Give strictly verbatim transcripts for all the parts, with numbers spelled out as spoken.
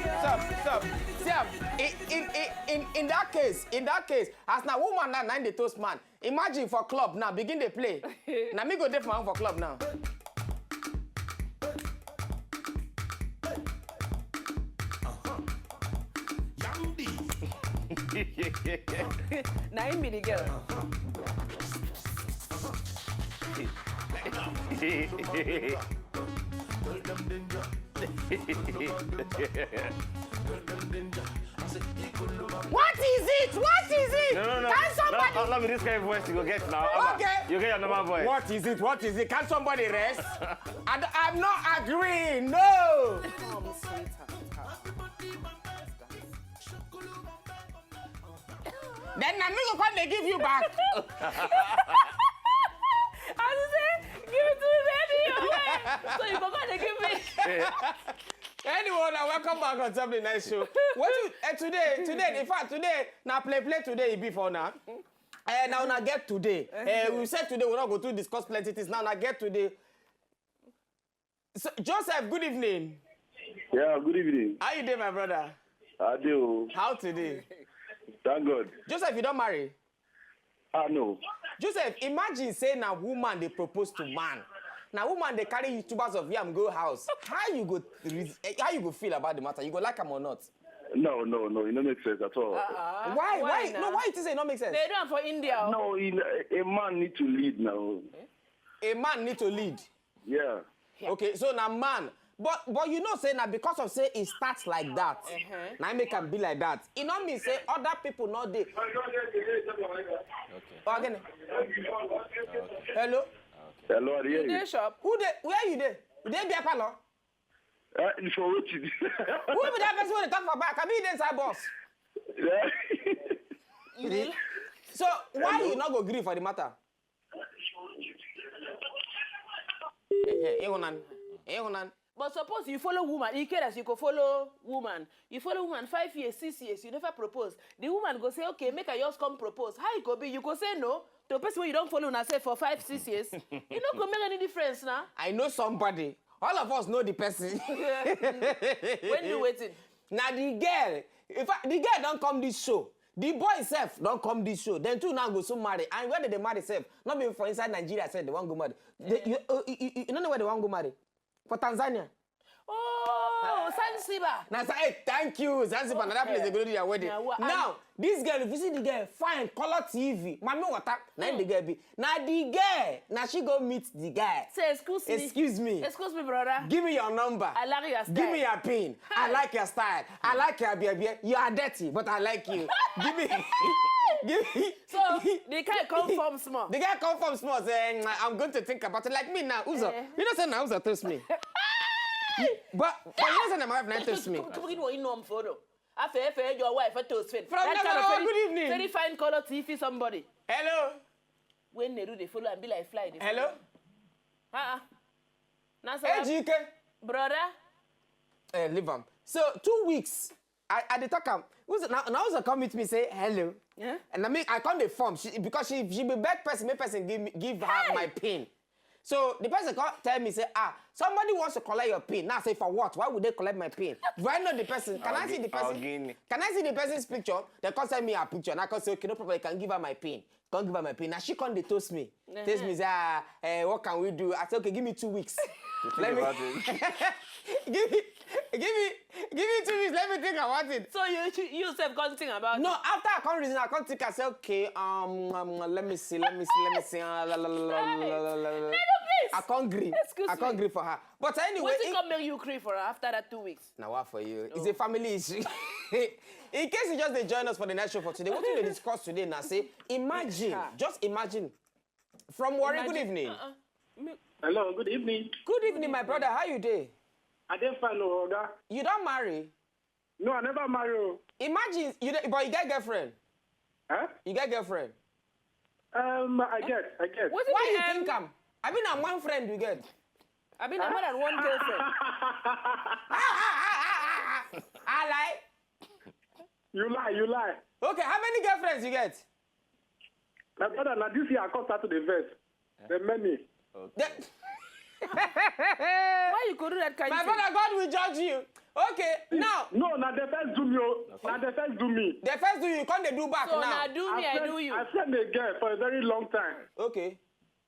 Stop, stop. See am, in, in, in, in, in that case, in that case, as na woman now, na im dey toast man. Imagine for club now, begin dey play. Na me go dey for am for club now. Na him be the girl. What is it? What is it? No, no, no. Can somebody? No, no, no, this kind of voice you go get now. Abba, Okay. You get your normal voice. What is it? What is it? Can somebody rest? I, d- I'm not agreeing. No. Come, sweetheart. Then na me go come dey give you back. As you say, give it to me, baby. Your way. So you go come dey give me. Anyway, now welcome back on top the nice show. What you, uh, today? Today, in fact, today na play play today e be for now. Uh, now una get today. Uh, we said today we not go to discuss plenty things. Now una get today. So, Joseph, good evening. Yeah, good evening. How you doing, my brother? I do. How today? Thank God. Joseph, you don't marry? Ah, no. Joseph, imagine say na woman dey propose to man. Na woman dey carry tubers of yam go house. How you go reas- eh, how you go feel about the matter? You go like am or not? No, no, no. It don't make sense at all. Why? Why? now? No, why you think say e no make sense? They do am for India. Oh. No, it, a man need to lead now. A man need to lead. Yeah. Okay, so na man. But but you know say na because of say e start like that. Uh-huh. Na im make am be like that. E no mean say other people no dey. Oh, again. Hello. Hello, I dey hear You dey you. shop. Who dey? Where you dey? You dey beer parlor? Uh, for wetin? Who be that person wey dey talk for back? Abi you dey inside bus? Yeah. So why you no go gree for the matter? Eh, eh, Ihunan, Ihunan. But suppose you follow woman, you care as you go follow woman. You follow woman five years, six years, you never propose. The woman go say, okay, make I just come propose. How you go be? You go say no to person wey you don follow una sef for five, six years. E no go make any difference na. I know somebody. All of us know the person. When you waiting. Na the girl. In fact, the girl don come this show. The boy sef don come this show. Dem two now go soon marry. And where dem dey marry sef? Not be for inside Nigeria sef dem wan go marry. They, you, uh, you, you, you no know where dem wan go marry? For Tanzania. Oh, Zanzibar. Na say, hey, thank you, Zanzibar. Na that place dem go do their wedding. Na wa- Now, this girl, if you see the girl, fine, color T V, mami water, na im the girl be. Na the girl, na she go meet the guy. Say, excuse me. Excuse me. Excuse me, brother. Give me your number. I like your style. Give me your pin. I Hey. Like your style. I like your beer beer. You are dirty, but I like you. Give me, give me. So the guy come form small. The guy come from small say, "Mm, I'm going to think about it." Like me now, Uzo. Eh. You know say now Uzo toast me. But but you know say na my wife na toast me. Come, come, come, you know, you know, I'm for no. I feel, feel your wife, I toast fit. From Nasarawa, good evening. Very fine color T V somebody. Hello. When they do, they follow and be like fly. They Hello. Uh-uh. Now, Hey, G K. Brother. Eh, leave am. So two weeks. I I dey talk am. Who's now? Now Uzo come meet me say hello. Yeah. And I mean I come dey form she, because she she be beg person make person give me give her Hey! My pin. So the person come tell me say, ah, somebody wants to collect your pin. Now I say, for what? Why would they collect my pin? Do I know the person? Can I see the person? Ogini. Can I see the person's picture? They come send me a picture and I come say, okay, no problem, you can give her my pin. Come give her my pin. Now she come dey toast me. Toast me say, ah, eh, what can we do? I say, okay, give me two weeks. Let me About it. give me give me give me two weeks. Let me think about it. So you you yourself can't think about No, it. After I come reason, I come think. I say, okay, um, um, let me see, let me see, let me see. Uh, la, la, la, la, la, la, la, la. Nigga, please. I can't gree. Excuse I can't me. gree for her. But anyway, What in, you come make you cry for after that two weeks? Now what for you? It's a family issue. In case you just dey join us for the night show for today, what we dey discuss today now say, imagine, Ah. Just imagine. From Warri, good Imagine- evening. Uh-uh. Me- Hello, good evening. Good evening, my brother. How you dey? I dey fine, oh, Oga. You don marry? No, I never marry. Oh. Imagine you dey, but you get girlfriend. Huh? You get girlfriend. Um, I get, I get. What Why if you um, think am? I mean, na one friend you get. I mean, I'm more than one girlfriend. I lie. You lie, you lie. Okay, how many girlfriends you get? My brother, now this year I come start to the verse. The many. The- Why you could do that kind My of thing? Brother, God will judge you. Okay, now. No, na the first do me o. Na the first do me. The first do you, come dey do back. So now, na do me, I do you. I friend a girl for a very long time. Okay.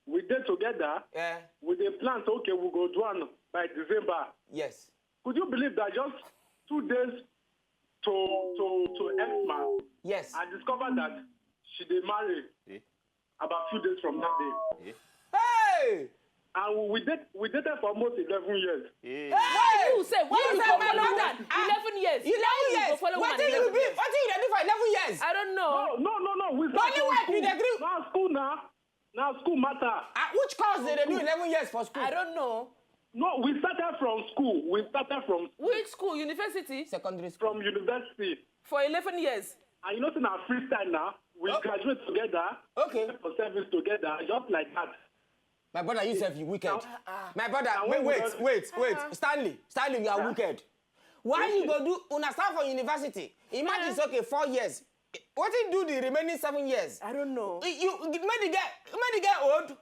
We dey together. Yeah. We dey plan say, okay, we go do am by December. Yes. Could you believe that just two days to to to Xmas, yes, I discovered that she dey marry. Eh? About few days from that day. Eh? Hey! And we date we dated for almost eleven years. Eh? Hey! Why you say? Why you, you say, my brother, eleven years? Eleven years. Wetin you be? Wetin you dey do for eleven years? I don't know. No, no, no, no. We only wife you dey agree. Na school now. Na school matter. Ah, which course did they do eleven years for school? I don't know. No, we started from school. We started from school. Which school? University? Secondary school. From university. For eleven years. And you know, say na freestyle now. We, oh, graduate together. Okay. We went for service together, just like that. My brother, you sef, you wicked. Now, my brother, now wait, wait, wait, wait. Stanley, Stanley, you are wicked. Why you go do, una start for university? Imagine, it's okay, four years. Wetin do the remaining seven years? I don't know. You, you make the girl, make the girl old.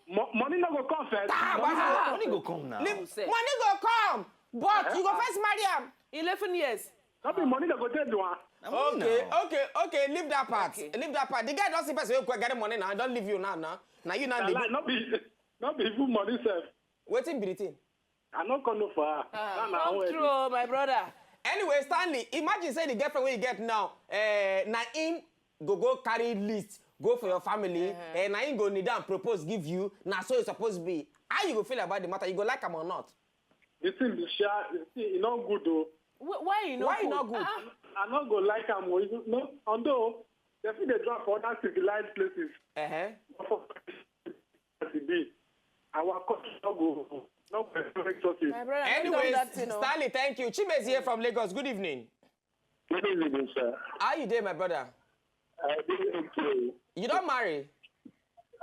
Mo- money no go come first. Ah, money go come now. Money go come, but you go first marry am. Eleven years. No be money dem go take do am. Okay, okay, okay. Leave that part. Okay. Leave that part. The guy don see person wey go carry money now. Don leave you now. Now, now you now. Na dey lie, no be, no be even money sef. Wetin be the thing? I no come know for her. Ah, come true, oh, my brother. Anyway, Stanley, imagine say the girlfriend wey you get now, eh, na him go go carry list, go for your family, eh, na him go kneel down, propose, give you. Na so e suppose be. How you go feel about the matter? You go like am or not? The thing be sha, the thing e no good o. Wh- Why e no good? Why e no good? Ah, I no go like am o. You know, although dem fit dey do am for other civilized places, uh-huh, but for as e be, our culture no go, no go encourage success. My brother, no do that thing o. Anyways, Stanley, thank you. Chimezie from Lagos, good evening. Good evening, sir. How you dey, my brother? I dey okay. You don marry?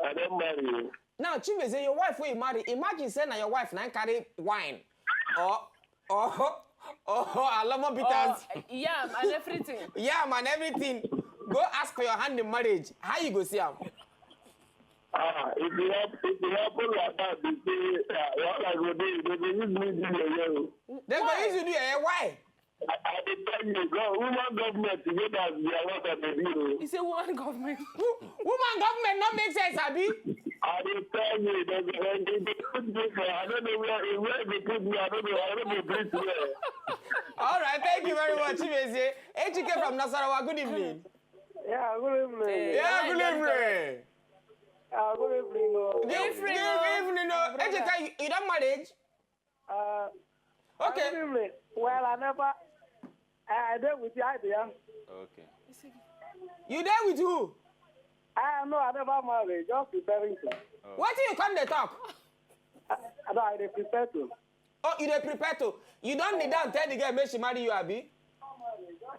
I don marry. Now, Chimezie, your wife wey you marry, imagine say na your wife na him carry wine or or or alomo bitters. Or yam and everything. Yam and everything. Go ask for your hand in marriage. How you go see am? Ah, if e happen, if e happen like that, they say, ah, wahala go dey, they go use me do yeye o. They go use you do yeye. Why? I, I dey tell you, God, woman government, you know that they are what I dey do o. You say woman government? Wo- Woman government no make sense, abi? I dey tell you, they go, they go put me for, I don't know where, where they put me, I don't know, I don't know breathe well. All right, thank you very much, Chimezie. H K from Nasarawa, good evening. Yeah, good evening. Yeah, good evening. Ah, good evening o. Good evening o. Good evening o. H K, you, you don marriage? Uh, okay. Good evening. Well, I never. I, I dey with you, I dey. Okay. You dey with who? I no, I never marry. Just preparing to. Oh. Wetin you come dey talk? I, I, no, I dey prepare to. Oh, you dey prepare to. You don kneel down tell the girl make she marry you, abi?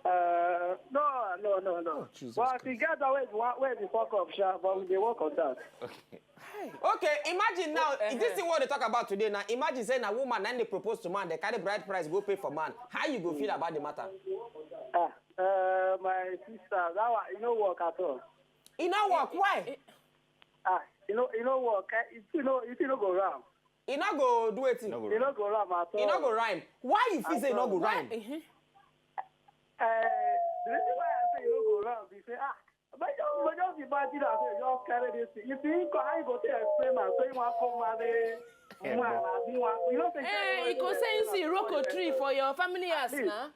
Uh, no, no, no, no. Oh, Jesus Christ. But e get that way, way the fuck up, sha, but we dey work on that. Okay. Okay, imagine now, this thing wey we dey talk about today now, imagine say na woman na dey propose to man, dey carry bride price go pay for man. How you go feel about the matter? Ah, uh, my sister, that one, e no work at all. E no work, why? Ah, e no, e no work. Eh, e no, e no go round. E no go do wetin? E no go rhyme at all. E no go rhyme. Why you feel say e no go rhyme? Eh, the reason why I say e no go rhyme be say, ah, but just, but just imagine am say you just carry this thing. You think how you go take explain am? Say you wan come marry woman, abi you wan, you know say. Eh, e go say you see iroko tree for your family house na.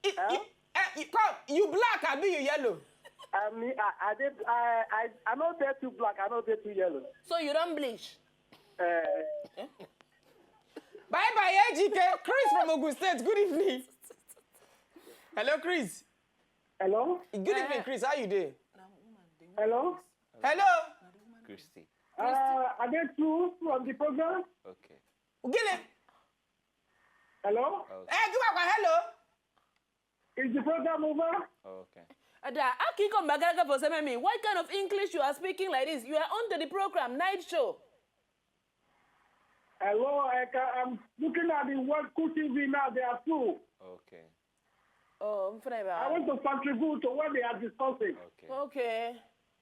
You, you, eh, you, come, you black, abi you yellow? I mean, I, I did, I, I, I no dey too black, I no dey too yellow. So you don bleach? Eh. Bye bye, A G K. Chris from Ogun State, good evening. Hello, Chris. Hello? Good evening, Chris. How you dey? Hello? Hello? Christy. Uh, I get two from the program. Okay. Gịnị? Hello? Okay. Eh, give up, hello? Is the program over? Okay. Ada, how can you come back and for me? What kind of English you are speaking like this? You are onto the program, night show. Hello, Eka. I'm looking at the World Cool T V now. They are two. Okay. Oh, I'm fine. I want to contribute to what they are discussing. Okay. Okay.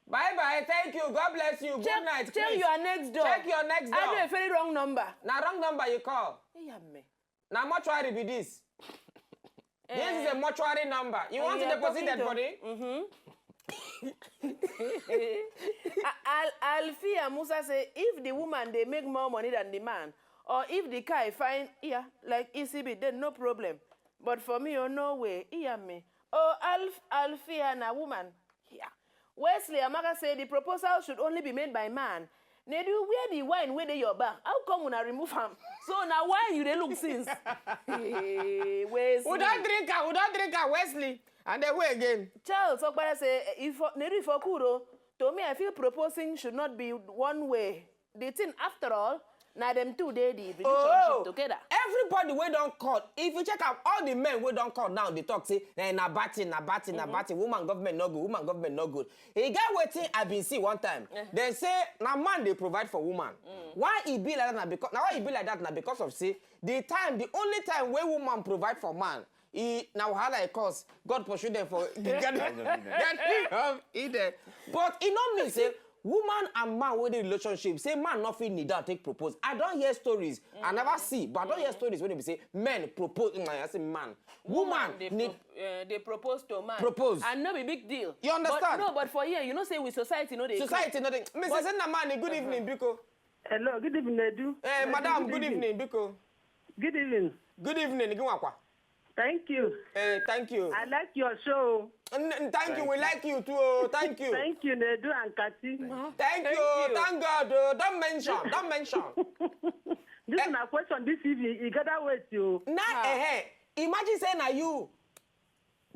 Bye bye. Thank you. God bless you. Good night, Chris. Check your next door. Check your next door. I do a very wrong number. Na wrong number you call. Yeah, me. Na mortuary be this. This is a mortuary number. You want to deposit dead body? Mm-hmm. Alfia Musa say if the woman dey make more money than the man, or if the guy find, yeah, like E C B, then no problem. But for me, oh, no way. Iya me. Oh, Alf Alfia na woman. Yeah. Wesley Amaka say the proposal should only be made by man. Nedu, where the wine wey dey your back? How come una remove am? So na wine you dey look since. Hey, Wesley. We don drink am, we don drink am, Wesley. And then wait again. Charles Okpara say, eh, if Nedu, if Okuro, to me, I feel proposing should not be one way. The thing, after all, na dem two dey the relationship together. Everybody wey don cut, if you check am, all the men wey don cut now dey talk say, eh, na bad thing, na bad thing, na bad thing. Woman government no good, woman government no good. E get wetin I bin see one time. Dem say na man dey provide for woman. Why e be like that? Na because, na why e be like that? Na because of say the time, the only time wey woman provide for man, e na wahala e cause. God pursue them for Garden of Eden. But e no mean say woman and man wey dey relationship, say man no fit kneel down take propose. I don hear stories. I never see, but I don hear stories wey dey be say men propose. Mm, I say man, woman dey kneel pro- uh, dey propose to man. Propose. And no be big deal. You understand? But no, but for here, you know say with society no dey. Society no dey. Missus Nna Mani, good evening, biko. Hello, good evening, Edu. Eh, madam, good evening, biko. Good evening. Good evening, Ginwakwa. Thank you. Eh, thank you. I like your show. N- n- thank you. We like you too. Oh, thank you. Thank you, Nedu and Kati. Thank you. Thank God. Oh, don't mention. Don't mention. This is my question this evening. You gather with you. Now, eh, eh, imagine saying, are you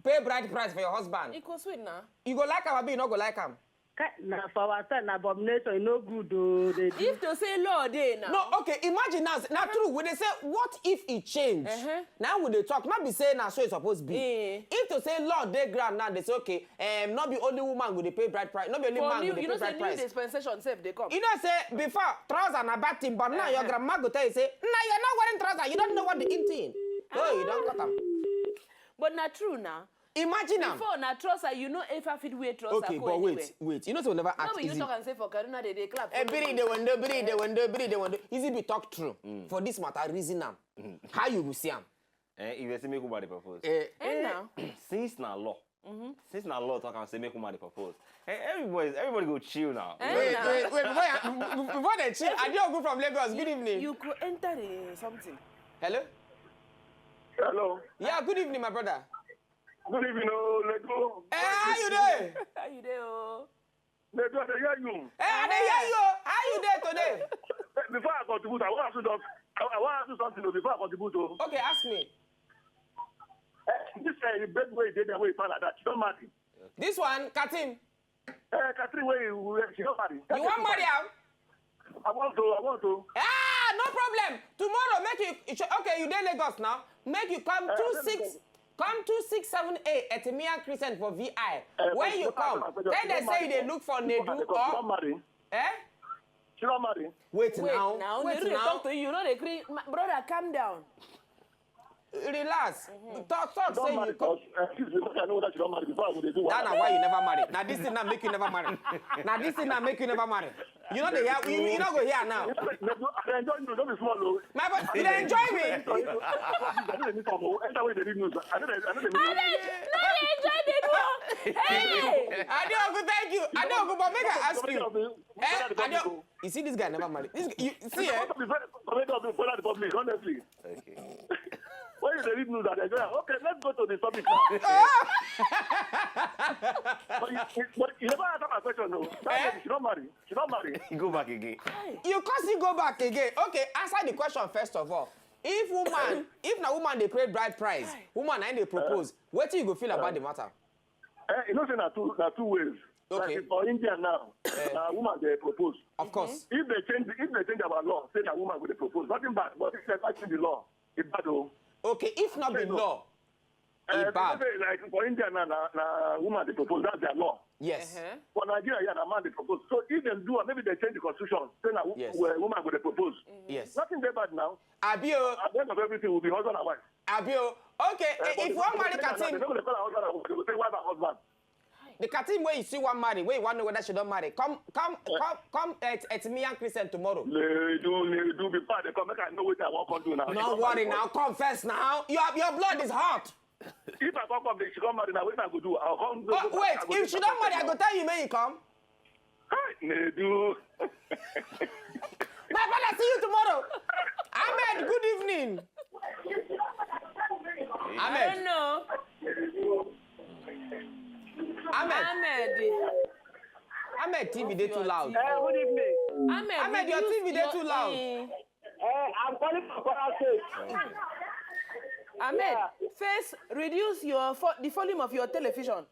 pay bride price for your husband? It go sweet now. You go like am, abi you no go like am? Kai, na for our side, na abomination, e no good o. If to say law dey now. No, okay, imagine now, na true, we dey say, what if e change? Now we dey talk, no be say na so e suppose be. If to say law dey ground now, dey say, okay, um, no be only woman go dey pay bride price, no be only man go dey pay bride price. You know say new dispensation sef dey come. You know say before, trouser na bad thing, but now your grandma go tell you say, now you're not wearing trouser, you don't know what the in thing. Oh, you don cut am. But na true now. Imagine am. Before na trouser, you no ever fit wear trouser. Okay, but wait, wait. You know say we never ask. No be you talk and say for Kaduna they dey clap. Eh, biri the window, biri the window, biri the window. Easy be talk true. For this matter, reason am. How you go see am? Eh, if you say make woman dey propose. Eh, eh, now. Since na law. Since na law talk am say make woman dey propose. Eh, everybody, everybody go chill now. Eh, wait, wait, wait. Before, before they chill, Adeogun from Lagos. Good evening. You go enter the something. Hello. Hello. Yeah, good evening, my brother. Good evening, oh, Ledo. Eh, how you dey? How you dey, oh? Ledo, I dey hear you. Eh, I dey hear you. How you dey today? Eh, before I contribute, I want to ask you some-, I, I want to ask you something, oh, before I contribute, oh. Okay, ask me. Eh, this, eh, the bed wey dey there, wey you find like that, you don marry? This one, Katim. Eh, Catherine, wey you, wey she don marry. You wan marry am? I want to, I want to. Ah, no problem. Tomorrow, make you, you should, okay, you dey Lagos now. Make you come two six, come two six seven A Etimian Crescent for V I. When you come, tell them say you dey look for Nedu or, eh? She don marry. Wait now. Wait now. Nedu dey talk to you. You no dey gree. My brother, calm down. Relax. Talk, talk, say you come. Excuse me, because I know that you don marry before, I go dey do. That na why you never marry. Na this thing now make you never marry. Na this thing now make you never marry. You no dey hear, you, you no go hear now. I dey enjoy you, no be small o. My boy, you dey enjoy me? I no dey miss am o. Enter wey dey read news. I no dey, I no dey miss am. No dey enjoy the do. Hey! Adeogun, thank you. Adeogun, but make I ask you. Eh, Adeogun. You see, this guy never marry. This, you see, eh? Because of the very comedy of the Bola Republic, honestly. Okay. When you dey read news, I dey enjoy am. Okay, let's go to the topic now. But you, you, but you never answer my question, though. That lady, she don marry. She don marry. Go back again. You come still go back again. Okay, answer the question first of all. If woman, if na woman dey pay bride price, woman na im dey propose, wetin you go feel about the matter? Eh, you know say na two, na two ways. Okay. Like for India now, na woman dey propose. Of course. If they change, if they change our law, say na woman go dey propose. Nothing bad, but if they change the law, e bad o. Okay, if not the law, e bad. Eh, you know say, like for India now, na, na woman dey propose. That's their law. Yes. For Nigeria, yeah, na man dey propose. So if dem do am, maybe they change the constitution, say na wo-, wo-, woman go dey propose. Yes. Nothing dey bad now. Abi o. At the end of everything, we be husband and wife. Abi o. Okay, eh, if you wan marry Katim, they no go dey call her husband and wife. They go say wife and husband. The Katim wey you see wan marry, wey you wan know whether she don marry, come, come, come, come at, at Miyan Christian tomorrow. Nedu, Nedu, before they come, make I know wetin I wan come do now. No worry now, come first now. Your, your blood is hot. If I come come, she come marry now. Wetin I go do? I come. Oh, wait, if she don marry, I go tell you make you come. Hey, Nedu. My brother, see you tomorrow. Ahmed, good evening. I Ahmed, don't know. Ahmed, Ahmed. Ahmed, T V dey too loud. Eh, good evening. Ahmed, Ahmed, your reduce T V dey your- too loud. eh, Eh, I'm calling from Kwara State. Ahmed, first reduce your fo- the volume of your television.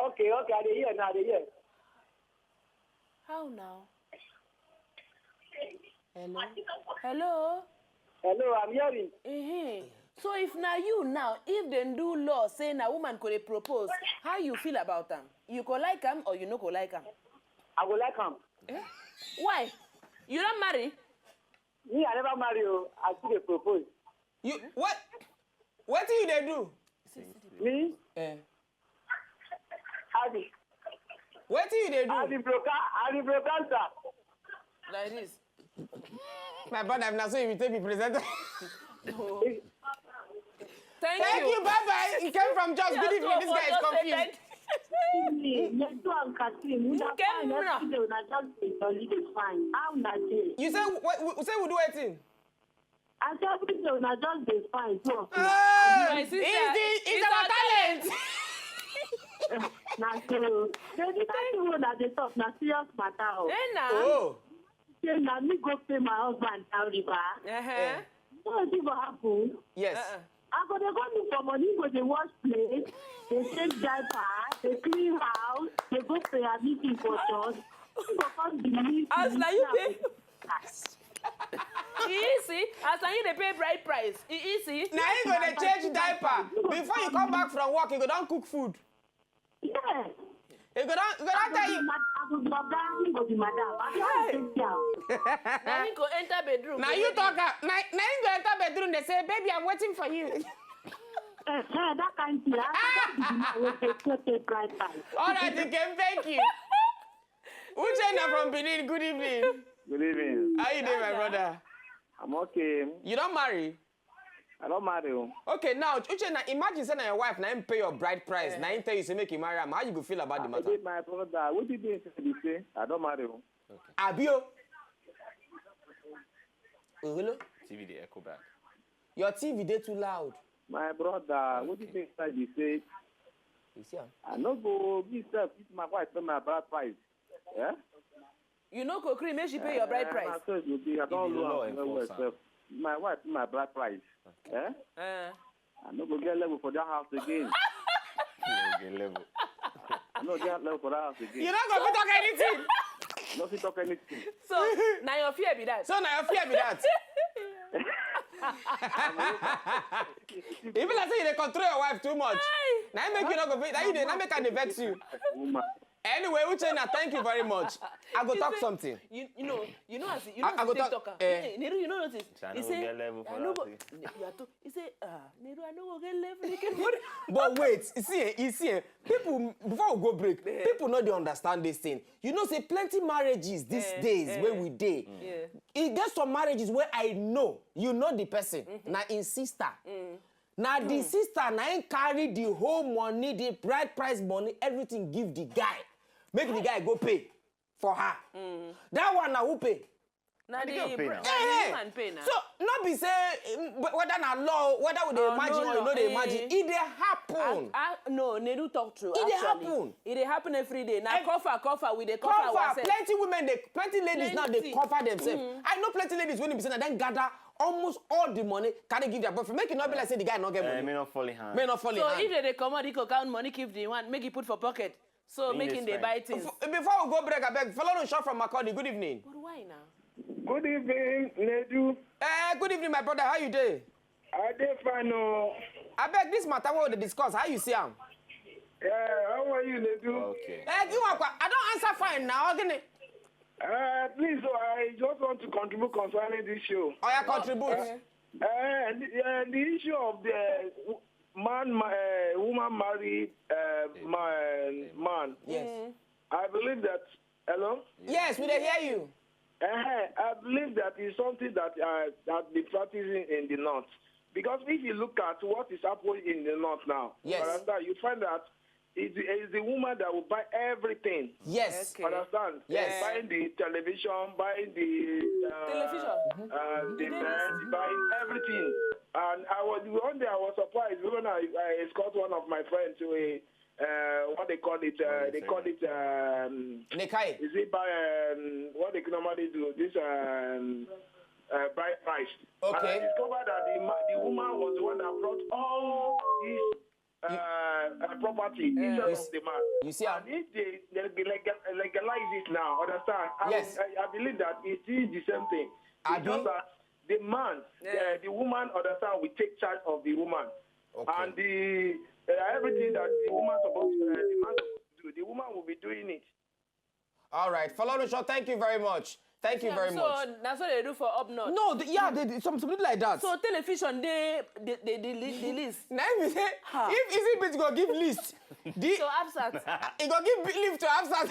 Okay, okay, I dey hear now, I dey hear. How now? Hello. Hello? Hello, I'm hearing. Mm-hmm. So if na you now, if dem do law say na woman go dey propose, how you feel about am? You go like am or you no go like am? I go like am. Eh? Why? You don marry? Me, I never marry o. I still dey propose. You what? Wetin you dey do? Me, Eh. I be, Wetin you dey I do? be broker, I be broker. Like this. My brother, if na so you be take be presenter. Thank, Thank you, bye bye. He came from Jos. Good evening. This guy is confused. Nedu and Kasim, una Get fine mura. every day, una just dey jolly dey fine. How una dey? You say we, we say we do wetin? I say every day una just dey fine. So, Uh, My sister, it's the it's it's our our talent. na so. Baby, that thing wey una dey talk na serious matter o. Eh na. Oh, Say na me go pay my husband dowry ba. Uh-huh. So wetin go happen? yes. Uh-uh. I go dey go look for money, go dey wash plate, dey change diaper, dey clean house, dey go prayer meeting for church. Who go come believe As me na you say I pay. go do that? E easy. As na you dey pay bride price. E easy. Na him go dey change diaper before you come back from work. You go don cook food. Yeah. You go don you go don tell you. I go be oga, he go be madam. I go take care. Na him go enter bedroom. Na you talk am. Na na him go enter bedroom. Dey say, baby, I'm waiting for you. Eh, eh, that kind thing. I go be the man wey dey take care bright eyes. All right, Ikem, thank you. Uchenna from Benin, good evening. Good evening. How you doing, my brother? I'm okay. You don marry? I don't marry. Oh. Okay, now Uchenna, imagine say na your wife na him pay your bride price, na him tell you say make you marry am. How you go feel about the matter? My brother, what did they say? They say I don't marry. Oh. Abio, oh, hello. T V dey echo back. Your T V dey too loud. My brother, what did they say? They say You see am? I no go give self if my wife pay my bride price. Yeah. You no go gree make she pay your bride Eh, price. Na so it go be. I don't If the law know well enforce am. Self. My wife pay my bride price. Yeah. Uh, I no go get level for that house again. You no get level. I no get level for that house again. You no go fit talk anything. No fit talk anything. so na your fear be that. So na your fear be that. E be like say you dey control your wife too much. Na him make you no go fit. Na you dey na make am dey vex you. Woman. Anyway, Uchenna, thank you very much. I go talk say- something. You, you know, you know as you know I- as I go you take talk- talk am. eh. You know, you know notice. Say I He no say, get level for I no that go. thing. You are too. He say, ah, Nedu, I no go get level again. But wait, you see, eh, you see, eh, people before we go break, people no dey understand this thing. You know, say plenty marriages these Eh, days eh. Where we dey. Yeah. E get some marriages where I know, you know the person, na him sister. Na the sister na him carry the whole money, the bride price money, everything give the guy. Make the guy go pay for her. That one na who pay? Na the girl pay br- now. na the Eh, woman pay now. So no be say mm, wh- whether na law, whether we dey Oh, imagine no, or you no, no dey eh. imagine. E dey happen. Ah, ah, no, Nedu talk true. E dey Actually, happen. E dey happen every day. Now Ev- cover, cover, we dey cover Cover. ourselves. Plenty women dey, plenty ladies now dey Plenty. Cover themselves. I know plenty ladies when be say na dem gather almost all the money, carry give their boyfriend. Make e no be like say the guy no get Eh, money. may not fall in hand. May not fall in So hand. If they dey comot, he go count money, keep the one, make he put for pocket. So He make dey him dey spend. buy things. Before, before we go break, abeg, follow us short from Makurdi. Good evening. But why now? Good evening, Nedu. Eh, good evening, my brother. How you dey? I dey fine o. Abeg, this matter wey we dey discuss, how you see am? Yeah, how are you, Nedu? Okay. Eh, give one kwa-, I don answer fine now. Gini? Uh, please, oh, I just want to contribute concerning this show. Oya, contribute. Uh, the, uh, the issue of the man, ma- uh, woman married uh, man, man. Yes. I believe that. Hello. Yes, we dey hear you. Uh, I believe that is something that uh, that be practicing in the north. Because if you look at what is happening in the north now, Yes. Understand, you find that it's, it's the woman that will buy everything. Yes. Okay. Understand? Yes. Buying the television, buying the uh, Television. uh, the Did they bed, buying everything. And I was one day I was surprised when I, I escort one of my friends to a uh, what they call it. Uh, they call it. Um, Nikai. is it by um, what they normally do? This um, uh, bride price. Okay. And I discovered that the, ma- the woman was the one that brought all this uh, uh, property instead You of the man. You see, how- And if they, they, they legal- legalize it now, understand? I, Yes. I, I believe that it is the same thing. It's Abi? Just that the man, Yeah. the, the woman, understand, will take charge of the woman. Okay. And the uh, everything that the woman supposed uh, the man supposed to do, the woman will be doing it. All right, Folorunsho, thank you very much. Thank you very so, much. That's what they do for up north. No, the, yeah, they, some something like that. So television, they they they, they, they, they list. Now if you say Ha. if Easy Beat go give list, the So Hafsat. He go give leave to Hafsat.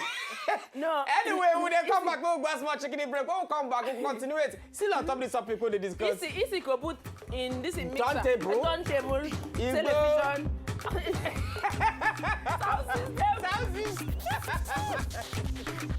No. Anyway, we dey come back. We'll go small chicken break. When we come back, we'll continue it. Still on top of this topic we dey discuss. Easy, easy go put in this in mixer. Turntable. Turntable. Igbo. Television. Sound system. Sound system.